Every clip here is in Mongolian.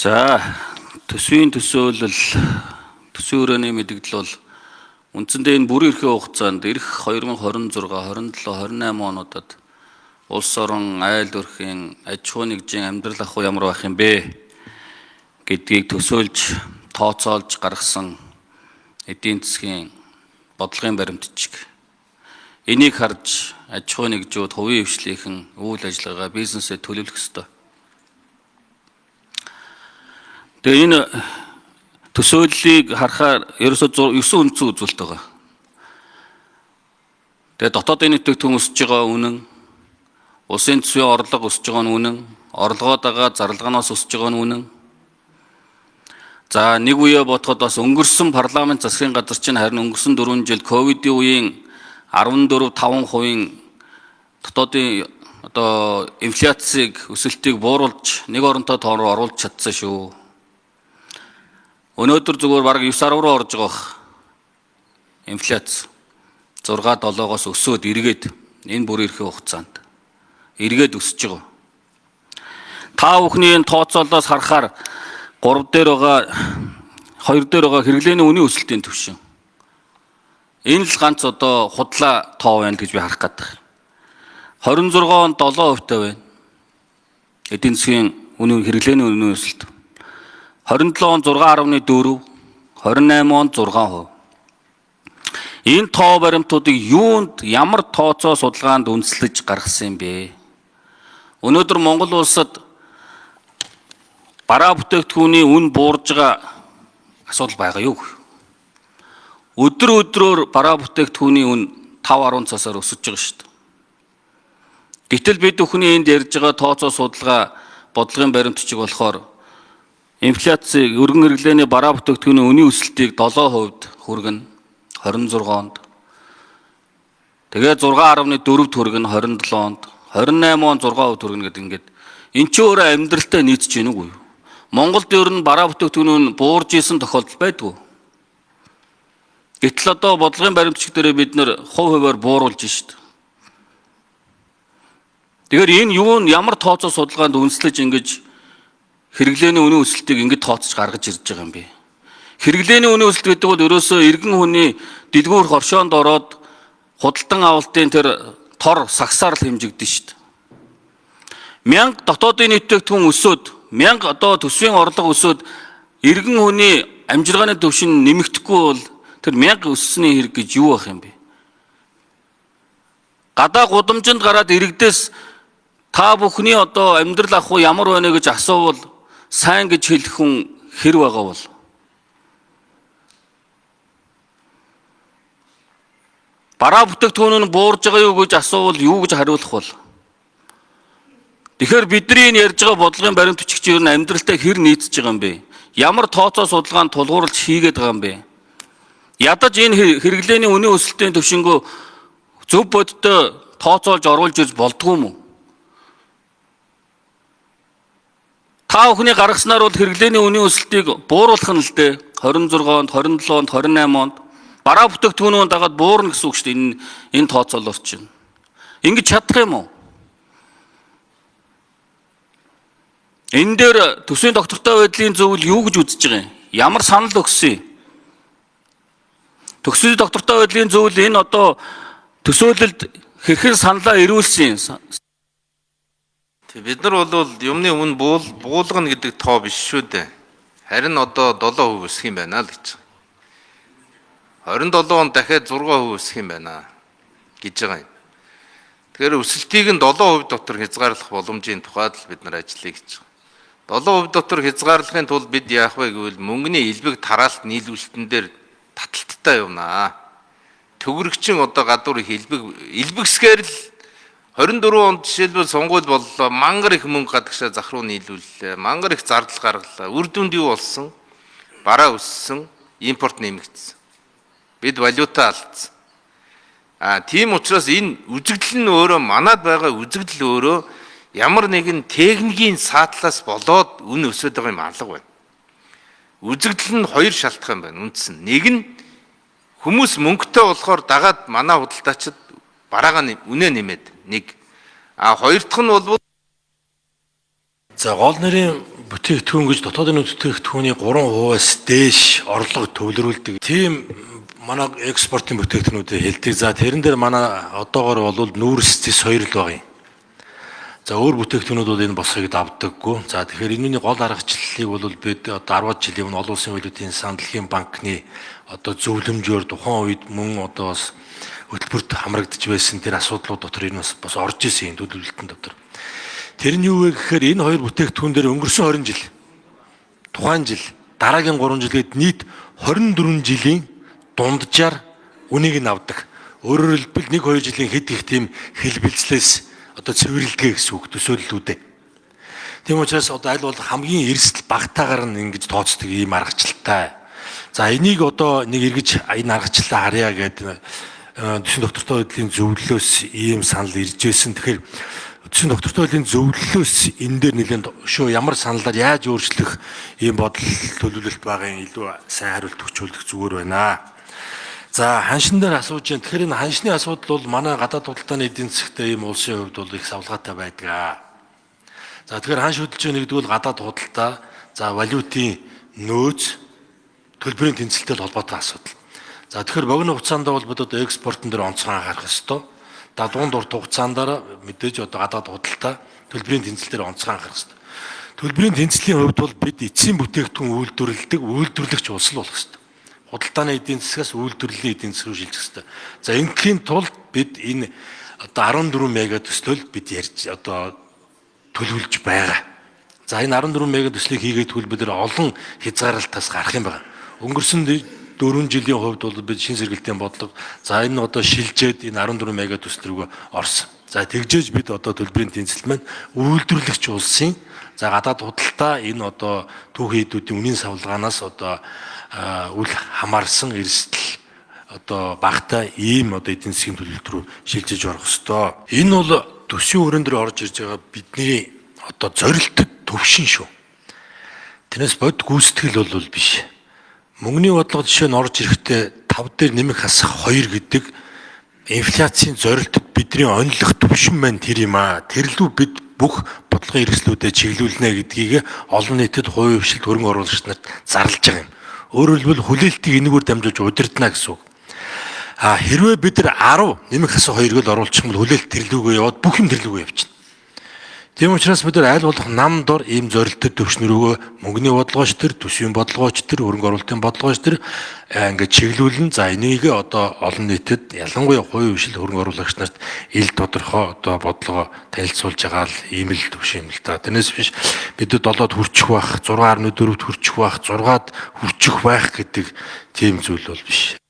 За, төсвийн төсөөлөл, төсвийн өрөөний мэдэгдэл бол үндсэндээ энэ бүрэн эрхийн хугацаанд ирэх 2026, 27, 28 онуудад улс орон, айл өрхийн, аж ахуйн нэгжийн амьдрал ахуй ямар байх юм бэ гэдгийг төсөөлж, тооцоолж гаргасан эдийн засгийн бодлогын баримтчиг. Энийг харж аж ахуйн нэгжүүд, хувийн хвшлийнхэн үйл ажиллагаа, бизнесээ төлөвлөх ёстой. Тэгээ энэ төсөөллийг харахаар ерөөсөө 9 үндсэн үзүүлэлт байгаа. Тэгээ дотоодын нийт өсөж байгаа үнэн, улсын төсвийн орлого өсөж байгаа нь үнэн, орлогоо дагаад зарлаганаас өсөж байгаа нь үнэн. За, нэг үе бодоход бас өнгөрсөн парламент засгийн газар чинь харин өнгөрсөн 4 жил ковидын үеийн 14 5% дотоодын одоо инфляцийг, өсөлтийг бууруулж, нэг оронтой тоо руу оруулж чадсан шүү. Өнөөдөр зүгээр бараг 9.10 руу орж байгаа бах. Инфляц 6 7-оос өсөөд эргээд энэ бүр ирэхээ хугацаанд эргээд өсөж байгаа. Та бүхний энэ тооцоолоос харахаар 3 дээр байгаа, 2 дээр байгаа хэрэглээний үнийн өсөлтийн түвшин. Энэ л ганц одоо худлаа тоо байна гэж би харах гэдэг. 26 онд 7% та байна. Эдийн засгийн үнийн, хэрэглээний үнийн өсөлт. 27 онд 6.4, 28 онд 6%. Энэ тоо баримтуудыг юунд, ямар тооцоо судалгаанд үндэслэж гаргасан юм бэ? Өнөөдөр Монгол улсад бараа бүтээгдэхүүний үн буурж байгаа асуудал байгаа юу? Өдөр өдрөөр бараа бүтээгдэхүүний үн 5 10 цасаар өсөж байгаа шүү дээ. Гэтэл бид бүхний энд ярьж байгаа тооцоо судалгаа, бодлогын баримтчиг болохоор инфляцийг, өргөн хэрэглээний бараа бүтээгдэхүүний үнийн өсөлтийг 7% хүргэнэ 26 онд. Тэгээ 6.4-т хүргэнэ 27 онд, 28 онд 6% хүргэнэ гэдэг, ингээд эн чинь өөрөө амьдралтай нийцэж гэнэ үгүй юу? Монголд ер нь бараа бүтээгдэхүүн нь буурж исэн тохиолдол байдгүй. Гэтэл одоо бодлогын баримтчиг дээрээ бид нэр хувь хувиар бууруулж шít. Тэгэхээр энэ юу нь, ямар тооцоо судалгаанд үндэслэж ингэж хэрэглээний үнийн өсөлтийг ингэж тооцож гаргаж ирж байгаа юм бэ? Хэрэглээний үнийн өсөлт гэдэг бол ерөөсөө иргэн хүний дэлгүүр хоршоонд ороод худалдан авалтын тэр тор сагсаар л хэмжигдэн шүү дээ. 1000 дотоодын нийт бүтээгдэхүүн өсөөд, 1000 одоо төсвийн орлого өсөөд, иргэн хүний амжиргааны түвшин нэмэгдэхгүй бол тэр 1000 өссөний хэрэг гэж юу байх юм бэ? Гадаа гудамжинд гараад иргэдээс та бүхний одоо амьдрал ахуй ямар байна гэж асуувал сайн гэж хэлэх хүн хэр байгаа бол? Бараа бүтээгдэхүүн нь буурж байгаа юу гэж асуувал юу гэж хариулах бол? Тэгэхээр бидний энэ ярьж байгаа бодлогын баримт бичигч ер нь амьдралтай хэр нийцэж байгаа юм бэ? Ямар тооцоо судалгаанд тулгуурлаж хийгээд байгаа юм бэ? Ядаж энэ хэрэглээний үнийн өсөлтийн түвшингөө зөв бодтой тооцоолж оруулж ирж болдгоо юм уу? Та бүхний гаргаснаар бол хэрэглээний үнийн өсөлтийг бууруулах нь л дээ. 26 онд, 27 онд, 28 онд бараа бүтээгдэхүүнөө дагаад буурна гэсэн үг шүү дээ. Энэ тооцоолоор чинь. Ингэж чадах юм уу? Энэ дээр төсвийн доктортой байдлын зөвлөл юу гэж үзэж байгаа юм? Ямар санал өгсөн юм? Төсвийн доктортой байдлын зөвлөл энэ одоо төсөөлөлд хэрхэн саналаа ирүүлсэн юм? Тэг бид нар бол юмны үн буулгана гэдэг тоо биш шүү дээ. Харин одоо 7% өсөх юм байна л гэж. 27 онд дахиад 6% өсөх юм байна гэж байгаа юм. Тэгэхээр өсөлтийг нь 7% дотор хязгаарлах боломжийн тухайд л бид нар ажиллая гэж байгаа. 7% дотор хязгаарлахын тулд бид яах вэ гэвэл мөнгөний элбэг тараалт нийлүүлэлтэн дээр таталттай явнаа. Төгрөгчин одоо гадуур их элбэг элбэгсгээр л 24 онд жишээлбэл сонгуул боллоо. Мангар их мөнгө гадагшаа зах руу нийлүүллээ. Мангар их зардал гаргалаа. Үр дүнд юу болсон? Бараа өссөн, импорт нэмэгдсэн. Бид валюта алдсан. А тийм учраас энэ үзэгдэл нь өөрөө, манад байгаа үзэгдэл өөрөө ямар нэгэн техникийн саатлаас болоод үн өсөд байгаа юм алга байна. Үзэгдэл нь хоёр шалтгаан байна үндсэн. Нэг нь хүмүүс мөнгөтэй болохоор дагаад манай худалдаачид бараагаа үнэ нэмээд нэг. А хоёр дахь нь бол За, гол нэрийн Бүтээгдэхүүн гэж дотоодын бүтээгдэхүүний 3%-аас дээш орлого төвлөрүүлдэг. Тийм манай экспортын бүтээгдэхүүнүүдийг хэлдэг. За тэрэн дээр манай одоогор бол нүүрс цэс хоёр л байгаа юм. За өөр бүтээгдэхүүнүүд бол энэ босхийг давдаггүй. За тэгэхээр энэний гол аргачлалыг бол бид одоо 10 жилийн өмнө олон улсын валютын сан, дэлхийн банкны одоо зөвлөмжөөр тухайн үед мөн одоо бас хөтөлбөрт хамрагдаж байсан тэр асуудлууд дотор энэ бас орж исэн юм төлөвлөлтөн дотор. Тэр нь юу вэ гэхээр энэ хоёр бүтээгдэхүүн дээр өнгөрсөн 20 жил, тухайн жил, дараагийн 3 жилгээд нийт 24 жилийн дунджаар үнийг нь авдаг. Өөрөөр хэлбэл 1-2 жилийн хэд их тийм хэлбэлзлээс одоо цэвэрлэдэг гэсэн үг төсөөллүүдээ. Тийм учраас одоо аль болох хамгийн эрсдэл багтаагаар нь ингэж тооцдог ийм аргачлалтай. За энийг одоо нэг эргэж энэ аргачлалаа харъя гэдэг төсвийн доктортой хөдлийн зөвлөлөөс ийм санал ирж байсан. Тэгэхээр төсвийн доктортой хөдлийн зөвлөлөөс энэ дээр нэлээд өшөө ямар саналаар яаж өөрчлөх ийм бодол төлөвлөлт байгаа юм илүү сайн хариулт өгчүүлэх зүгээр байна. За ханшин дээр асууж байна. Тэгэхээр энэ ханшны асуудал бол манай гадаад худалдааны эдийн засгт ийм улсын хувьд бол их савлгаатай байдаг. За тэгэхээр ханш хөдөлж байгаа нэгдүгээр гадаад худалдаа, за валютын нөөц, төлбөрийн тэнцэлтэй холбоотой асуудал. За тэгэхээр богино хугацаанд бол бид одоо экспортон дээр онцгой анхаарах ёстой. За дунд урт хугацаанд мэдээж одоо гадаад худалдаа, төлбөрийн тэнцэл дээр онцгой анхаарах ёстой. Төлбөрийн тэнцлийн хувьд бол бид эцсийн бүтээгдэхүүн үйлдвэрлэдэг үйлдвэрлэгч улс л болох ёстой. Худалдааны эдийн засгаас үйлдвэрлэлийн эдийн засаг руу шилжих ёстой. За ингэхийн тулд бид энэ одоо 14 мега төслөөл бид ярьж одоо төлөвлөж байгаа. За энэ 14 мега төслийг хийгээд тэгвэл бид нар олон хязгаарлалтаас гарах юм байна. Өнгөрсөн 4 жилийн хувьд бол бид шин сэргэлтийн бодлого за энэ одоо шилжээд энэ 14 мега төсөл рүү орсон. За тэгжээж бид одоо төлбөрийн тэнцэл маань үйлдвэрлэгч улсын за гадаад худалдаа энэ одоо түүхийн эдүүдийн үнийн савлгаанаас одоо үл хамаарсан эрсдэл одоо багатай ийм одоо эдийн засгийн төлөлт рүү шилжиж орох ёстой. Энэ бол төсвийн өрөөнд дээр орж ирж байгаа бидний одоо зорилттой төвшин шүү. Тэрнээс бод гүйцэтгэл бол биш. Мөнгөний бодлого жишээ нь орж ирэхдээ 5 дээр нэмэх хасах 2 гэдэг инфляцийн зорилтод бидний онилох төвшин маань тэр юм аа. Тэр лүү бид бүх бодлогын хэрэгслүүдэд чиглүүлнэ гэдгийг олон нийтэд хувийн хвшилт хөрөнгө оруулагч нарт зарлж байгаа юм. Өөрөөр хэлбэл хүлээлтийг энэгээр дамжуулж удирдана гэсэн үг. А хэрвээ бид нар 10 нэмэх хасах 2-ыг л оруулчих юм бол хүлээлт тэрлүүгээ яваад бүх юм тэрлүүгээ явчихна. Тийм учраас бид нар аль болох нам дор ийм зорилттой төвшин рүүгээ мөнгөний бодлогооч төр, төсвийн бодлогооч төр, хөрөнгө оруулалтын бодлогооч төр ингээд чиглүүлэн за энийг одоо олон нийтэд ялангуяа хувийн хвшил хөрөнгө оруулагч нарт ил тодорхой одоо бодлогоо танилцуулж байгаа л ийм л төвшин юм л да. Тэрнээс биш бид 7-д хүрчих байх, 6.4-д хүрчих байх, 6-д хүрчих байх гэдэг тийм зүйл бол биш.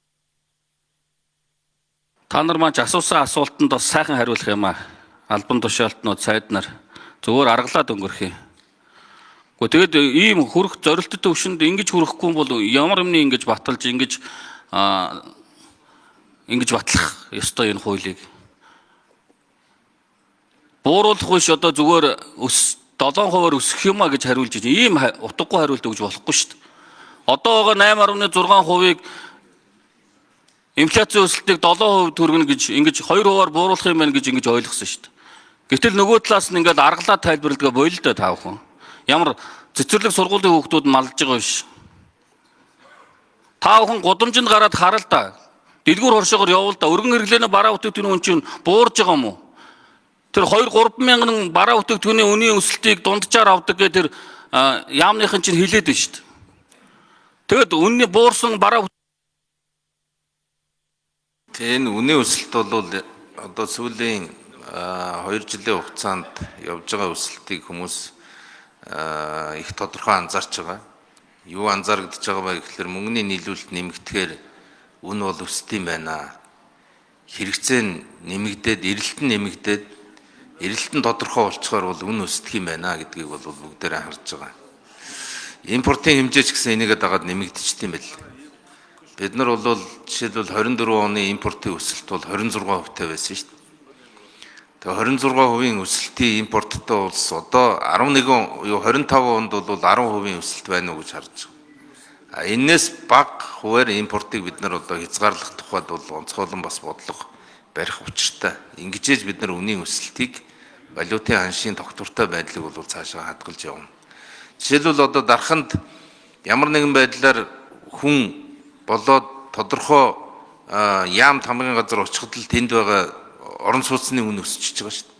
Та нар маань ч асуусан асуултанд бас сайхан хариулах юм аа. Албан тушаалтнууд, сайд нар зөвөр аргалаад өнгөрөх юм. Гэхдээ тэгэд ийм хүрэх зорилттой төвшөнд ингэж хүрэхгүй бол ямар юмны ингэж баталж ингэж ингэж батлах ёстой энэ хуулийг. Бууруулах биш одоо зүгээр өс 7%-аар өсөх юм а гэж хариулж ийм утгагүй хариулт өгж болохгүй шүү дээ. Одоо байгаа 8.6%-ыг инфляцийн өсөлтийг 7% төргөнө гэж ингэж 2%-аар бууруулах юм байна гэж ингэж ойлгосон шүү дээ. Гэтэл нөгөө талаас нь ингээд аргалаа тайлбарладаг болил л да та бүхэн. Ямар цэцэрлэг сургуулийн хүүхдүүд малж байгаа биш. Та бүхэн гудамжинд гараад харал да. Дэлгүүр хоршоогоор явуул да. Өргөн хэрэглээний бараа бүтээгдэхүүний үн чинь буурж байгаа юм уу? Тэр 2 3 мянган бараа бүтээгдэхүүний үнийн өсөлтийг дунджаар авдаг гэх тэр яамныхан чинь хилээд байна шүү дээ. Тэгэд үнний буурсан бараа Энэ үнийн өсөлт бол одоо сүүлийн 2 жилийн хугацаанд явж байгаа өсөлтийг хүмүүс их тодорхой анзаарч байгаа. Юу анзаарэгдэж байгаа вэ гэхлээр мөнгөний нийлүүлэлт нэмэгдэхээр үн бол өсдөг юм байна. Хэрэгцээ нь нэмэгдээд, эрэлт нь нэмэгдээд, эрэлт нь тодорхой болцохоор бол үн өсдөг юм байна гэдгийг бол бүгдээрээ харж байгаа. Импортын хэмжээ ч гэсэн энийгээ дагаад нэмэгдчихдэг юм байл. Бид нар бол жишээлбэл 24 оны импортын өсөлт бол 26% таа байсан шүү дээ. Тэгээ 26% өсөлтийн импорттой улс одоо 11 юу 25 онд бол 10% өсөлт байна уу гэж харж байгаа. Энээс бага хувиар импортыг бид нар одоо хязгаарлах тухайд бол онцгойлон бас бодлого барих учиртай. Ингэжээж бид нар үнийн өсөлтийг валютын ханшийн тогтвортой байдлыг бол цаашаа хадгалж явна. Жишээлбэл одоо дарханд ямар нэгэн байдлаар хүн болоод тодорхой яам тамгын газар очиход л тэнд байгаа орон сууцны үн өсчихөж байгаа шүү дээ.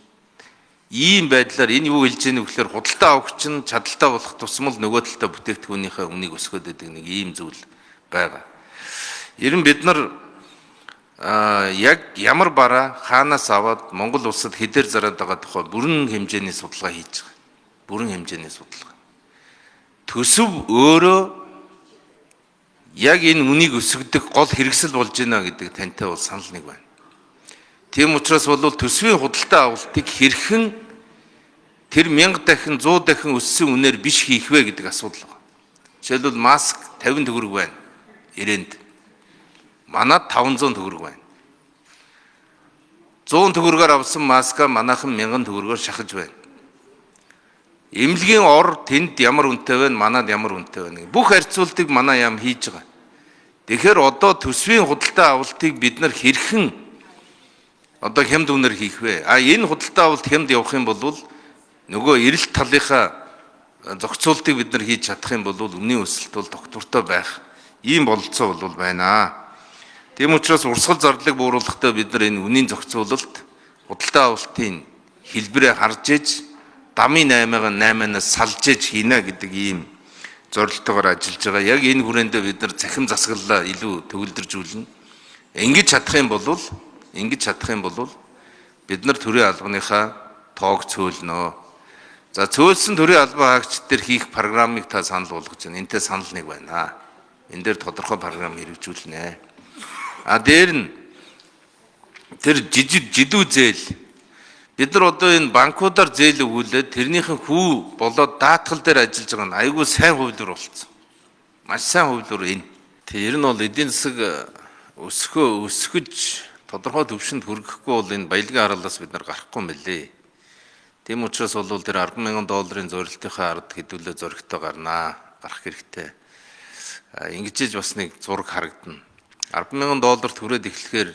Ийм байдлаар энэ юу хэлж яах вэ гэхээр худалдаа авагч нь чадaltaй болох тусам л нөгөө талдаа бүтээгдэхүүнийхээ үнийг өсгөөд байдаг нэг ийм зүйл байгаа. Ер нь бид нар яг ямар бараа хаанаас аваад Монгол улсад хэдээр зараад байгаа тухай бүрэн хэмжээний судалгаа хийж байгаа. Бүрэн хэмжээний судалгаа. Төсөв өөрөө яг энэ үнийг өсгөдөг гол хэрэгсэл болж байна гэдэг тантай бол санал нэг байна. Тийм учраас бол төсвийн худалдаа авалтыг хэрхэн тэр 1000 дахин 100 дахин өссөн үнээр биш хийх вэ гэдэг асуудал байна. Жишээлбэл маск 50 төгрөг байна. Ирэнд. Манад 500 төгрөг байна. 100 төгрөгөөр авсан маска манайхан 1000 төгрөгөөр шахаж байна. Эмнэлгийн ор тэнд ямар үнэтэй байна, манад ямар үнэтэй байна. Бүх харьцуултыг манай яам хийж байгаа. Тэгэхээр одоо төсвийн худалдаа авалтыг бид нар хэрхэн одоо хямд үнээр хийх вэ? А энэ худалдаа авалт хямд явах юм бол нөгөө эрэлт талынхаа зохицуултыг бид нар хийж чадах юм бол үнийн өсөлт бол тогтвортой байх ийм бололцоо бол байна. Тийм учраас урсгал зардлыг бууруулахдаа бид нар энэ үнийн зохицуулалт, худалдаа авалтын хэлбэрээ харж иж дамын 8-аас салж иж хийнэ гэдэг ийм зорилтойгоор ажиллаж байгаа. Яг энэ хүрээндээ бид нар цахим засаглалаа илүү төгөлдржүүлнэ. Ингэж чадах юм бол бид нар төрийн албаныхаа тоог цөөлнө. За цөөлсөн төрийн албан хаагчид дээр хийх программыг та санал болгож байна. Энтэй санал нэг байна. Энэ дээр тодорхой програм хэрэгжүүлнэ. А дээр нь тэр жидүү зээл. Бид нар одоо энэ банкудаар зээл өгүүлээд тэрнийхэн хүү болоод даатгал дээр ажиллаж байгаа нь айгүй сайн хувилбар болцсон. Маш сайн хувилбар энэ. Тэр нь бол эдийн засаг өсгөж тодорхой түвшинд хүрэхгүй бол энэ баялагын хараалаас бид нар гарахгүй юм билээ. Тийм учраас бол тэр 10,000 долларын зорилтынхаа ард хэдүүлээ зоригтой гарнаа. Гарах хэрэгтэй. Ингэж бас нэг зураг харагдана. 10,000 долларт хүрээд эхлэхээр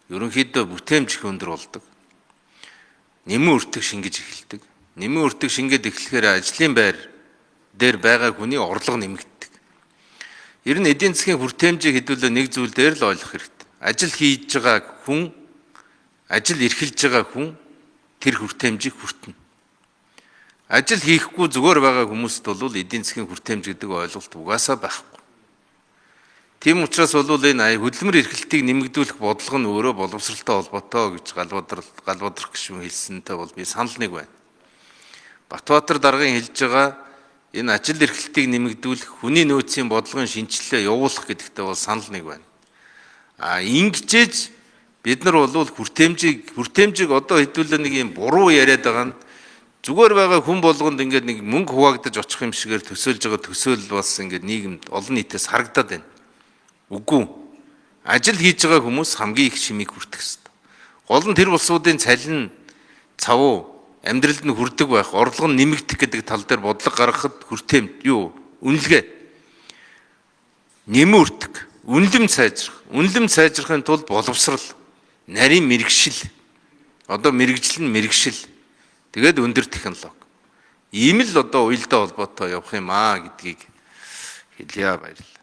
ерөнхийдөө бүтээмж их өндөр болдог. Нэмэн өртөг шингэж эхэлдэг. Нэмэн өртөг шингээд эхлэхээр ажлын байр дээр байгаа хүний орлого нэмэгддэг. Ер нь эдийн засгийн хүртээмжийг хэдүүлээ нэг зүйл дээр л ойлгох хэрэгтэй. Ажил хийж байгаа хүн, ажил эрхэлж байгаа хүн тэр хүртээмжийг хүртэнэ. Ажил хийхгүй зүгээр байгаа хүмүүст бол эдийн засгийн хүртээмж гэдэг ойлголт угаасаа байхгүй. Тийм учраас бол энэ хөдөлмөр эрхлэлтийг нэмэгдүүлэх бодлого нь өөрөө боловсралтай холбоотой гэж Галбадрах гишүүн хэлсэнтэй бол би санал нэг байна. Батбаатар даргын хэлж байгаа энэ ажил эрхлэлтийг нэмэгдүүлэх, хүний нөөцийн бодлогын шинжилгээ явуулах гэдэгтэй бол санал нэг байна. А ингэжээж бид нар бол хүртээмжийг одоо хэдүүлээ нэг юм буруу яриад байгаа нь зүгээр байгаа хүн болгонд ингээд нэг мөнгө хуваагдаж очих юм шигээр төсөөлж байгаа төсөөл бас ингээд нийгэмд олон нийтээс харагдаад байна. Үгүй. Ажил хийж байгаа хүмүүс хамгийн их шимийг хүртэх ёстой. Гол нь тэр улсуудын цалин цавуу амьдралд нь хүрдэг байх, орлого нь нэмэгдэх гэдэг тал дээр бодлого гаргахад хүртээмж юу? Үнэлгээ. Нэмэн өртөг, үнэлэм сайжрах. Үнэлэм сайжрахын тулд боловсрал, нарийн мэрэгшил. Одоо мэрэгжил нь мэрэгшил. Тэгээд өндөр технологи. Ийм л одоо уялдаа холбоотой явах юм аа гэдгийг хэлье, баярлалаа.